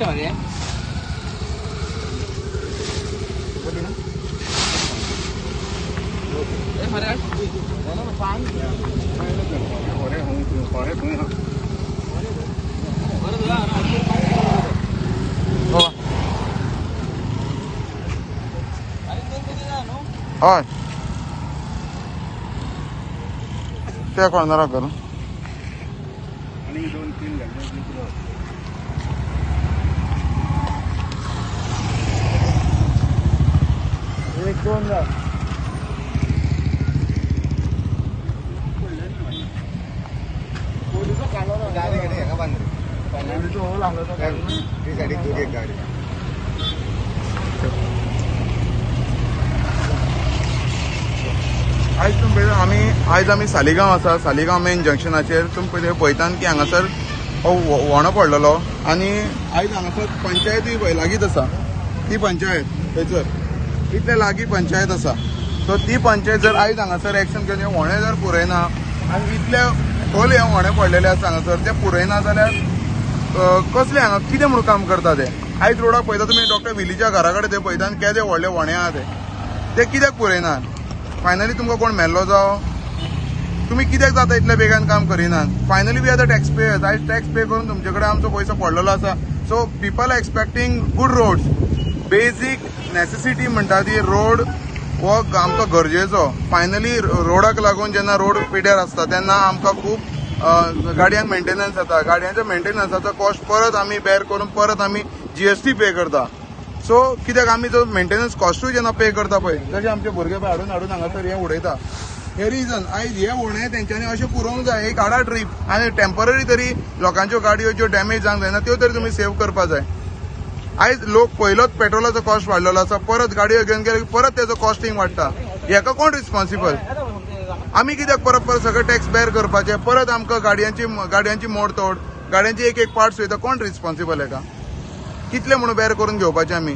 मोठे मध्ये हय त्या कॉर्नराक करू आणि 2 3 1 2 गाडी आयज तुमी पळयता आमी आयज आमी सालिगांव आसा. सालिगांव मेन जंक्शनाचेर तुमी पळयता पळयतात की हांगासर हो व्हणो पडलेलो आनी आयज हांगासर पंचायतूय पळय लागींच आसा. ती पंचायत थंयसर इतले लागीं पंचायत आसा. सो ती पंचायत जर आयज हांगासर एक्शन घेवन हे व्हणे जर पुरयना आनी इतले खोल हे व्हणे पडलेले आसा हांगासर ते पुरयना जाल्यार कसले हांगा कितें म्हणून काम करता ते. आयज रोडाक पळयता तुमी डॉक्टर विलीच्या घरा कडेन ते पळयता आनी केदे व्हडले व्हणे आहा ते ते कित्याक पुरयनात. फायनली तुमकां कोण मेल्लो जावं तुमी कित्याक जाता इतल्या बेगान काम करिनात. Finally we are the tax payers. आयज टॅक्स पे करून तुमचे कडेन आमचो पयसो पडलेलो आसा. So people are expecting good roads. Basic necessity म्हणटा ती रोड हो आमकां गरजेचो. फायनली रोडाक लागून जेन्ना रोड पिड्यार आसता तेन्ना आमकां खूब गाडयांक मेंटेनन्स जाता. गाडयांच्या मेंटेनन्साचो कॉस्ट परत आमी बेर करून परत आमी GST पे करता. सो कित्याक आमी जो मेंटेनन्स कॉस्टूय जेन्ना पे करता पळय तशें आमचे भुरगे पळय हाडून हाडून हांगासर हें उडयता. हे रिजन आयज हे उणें तेंच्यांनी अशें पुरोवंक जाय. एक आडा ट्रीप आनी टेम्पररी तरी लोकांच्यो गाडयो ज्यो डॅमेज जावंक जायना त्यो तरी तुमी सेव करपा जाय. आयज लोक पयलोच पेट्रोलाचो कॉस्ट वाडलेलो आसा, परत गाडयो घेवन गेले परत तेजो कॉस्टिंग वाडटा. हेका कोण रिस्पॉन्सिबल? आमी कित्याक परत परत सगळे टॅक्स बेर करपाचे? परत आमकां गाडयांची मोडतोड, गाडयांची एक एक पार्ट्स वयता, कोण रिस्पॉन्सिबल हेका? कितले म्हणून बेर करून घेवपाचे आमी?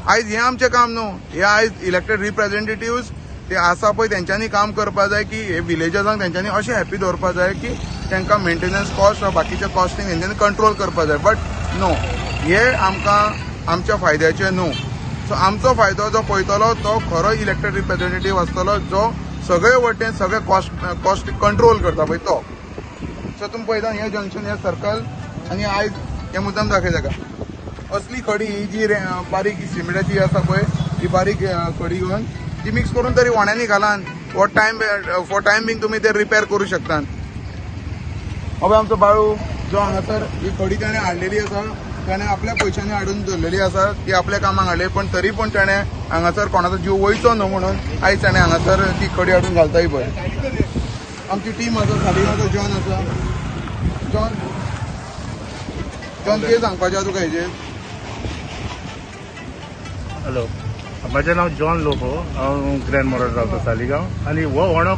आयज हें आमचें काम न्हू. हे आयज इलेक्टेड रिप्रेझेंटेटिव्स ते आसा पळय तेंच्यांनी काम करपा जाय की हे विलेजर्सांक तेंच्यांनी अशें हॅपी दवरपा जाय की तांकां मेंटेनन्स कॉस्ट वा बाकीचे कॉस्टिंग तेंच्यांनी कंट्रोल करपा जाय. बट नो, हे आमकां आमच्या फायद्याचें न्हू. सो आमचो फायदो जो पळयतलो तो खरो इलेक्टेड रिप्रेझेंटेटिव्ह आसतलो जो सगळे वटेन सगळे कॉस्ट कंट्रोल करता पळय तो. सो तुमी पळयता हें जंक्शन, हें सर्कल आनी आयज हें मुद्दाम दाखयता का असली खडी ही जी बारीक सिमेंटाची आसा पळय ही बारीक खडी घेवन ती मिक्स करून तरी व्हण्यांनी घालान फॉर टायम बींग तुमी ते रिपेर करूं शकतात. हो आमचो बाळू जो हांगासर ही खडी ताणें हाडलेली आसा, ताणें आपल्या पयशांनी हाडून दवरलेली आसा, ती आपल्या कामाक हाडली, पण तरी पूण ताणें हांगासर कोणाचो जीव वयचो न्हू म्हणून आयज ताणें हांगासर ती खडी हाडून घालताय पळय. आमची टीम आसा, सालिगांवचो जॉन आसा. जॉन जॉन कितें सांगपाचें आसा तुका हेजेर? हॅलो, म्हजें नांव जॉन लोबो, हांव ग्रँड मोरल रावता सालिगांव. आनी हो व्हणो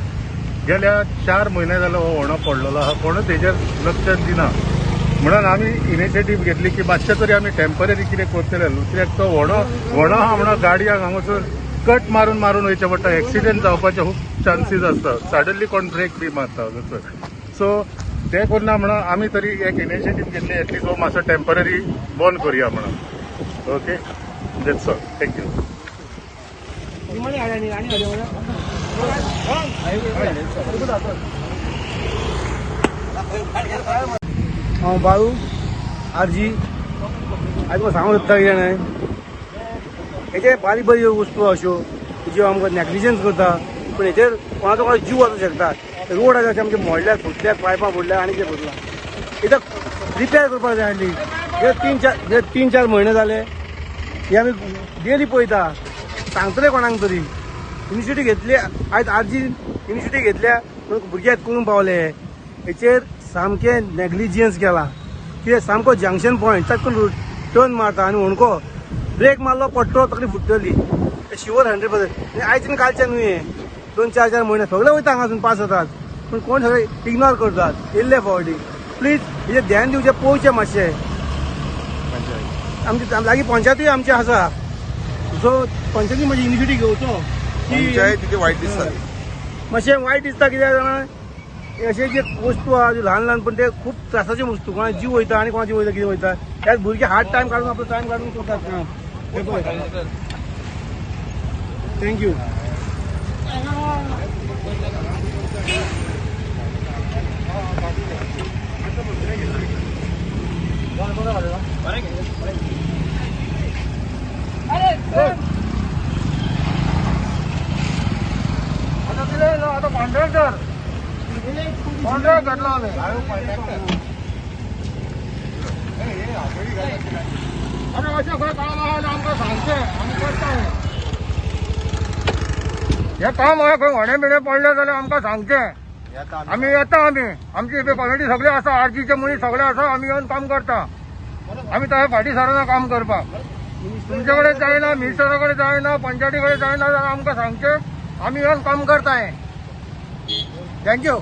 गेल्या 4 म्हयने जालो हो व्हणो पडलेलो आहा, कोणूच हेजेर लक्ष दिना. म्हणून आमी इनिशिएटीव घेतली की मातशें तरी आमी टेम्पररी कितें करतले. कित्याक तो व्हणो आहा म्हणून गाडयांक हांगासर कट मारून मारून वयचें पडटा, एक्सिडंट जावपाचे खूब चान्सीस आसता, सडनली कोण ब्रेक बी मारता हांगासर. सो तें करना म्हणून आमी तरी एक इनिशिएटीव घेतली, एटलीस्ट हो मातसो टेम्पररी बंद करुया म्हणून. Okay, that's all, thank you. हांव बाळू आरजी. आयज तुका सांगूंक सोदता कितें जाणा, हेचे बारीक बारीक वस्तू अश्यो ज्यो आमकां नेग्लिजन्स करता, पूण हेचेर कोणाचो कोणाचो जीव वचूंक शकता. रोड आसा ते आमचे मोडल्यात, फुटल्यात, पायपां फुडल्या आनी कितें फुटलां, कित्याक रिपेर करपाक जाय आसली. हे 3-4 म्हयने जाले हे आमी डेली पळयता, सांगतले कोणाक तरी. इनिशिएटीव घेतली आयज आरजी इनिशिएटीव घेतल्या म्हणून भुरग्याक करूंक पावले. हेचेर सामकें नेग्लिजन्स केलां. कितें सामको जंक्शन पॉयंट तातूंत टर्न मारता आनी हुणको ब्रेक मारलो पडटलो तकली फुट्टली शुवर 100%. आयज आनी कालच्यान न्हू हें, 2-4 म्हयने सगळे वयता हांगासून पास जातात, पूण कोण सगळे इग्नोर करतात इल्ले फावटी. प्लीज हेजेर ध्यान दिवचें, पळोवचें मातशें. आमचे लागीं पंचायतूय आमची आसा, सो पंचायती मातशी इनिशिएटीव घेवचो. पंचायत तितली वायट दिसता, मातशें वायट दिसता कित्याक जाणा, हे अशे जे वस्तू आहा ज्यो ल्हान ल्हान पण ते खूब त्रासाचे वस्तू, कोणा जीव वयता आनी कोणाचे वयता कितें वयता. त्याच भुरगे हार्ड टायम काडून आपलो टायम काडून करतात काम. हे पळय. Thank you. आता कितें आतां कॉन्ट्रॅक्टर कॉन्ट्रॅक्ट घातला आमी. आतां अशें खंय काम आहा जाल्यार आमकां सांगचें, आमी करता. हें काम आहा खंय व्हडें बिणें पडलें जाल्यार आमकां सांगचें, आमी येता. आमी आमची क्वॉलिटी सगळी आसा, आरजीचे मनीस सगळे आसा, आमी येवन काम करता. आमी तशें फाटीं सरना काम करपाक. तुमचे कडेन जायना, मिनिस्टरा कडेन जायना, पंचायती कडेन जायना जाल्यार आमकां सांगचें, आमी येवन काम करता. Thank you.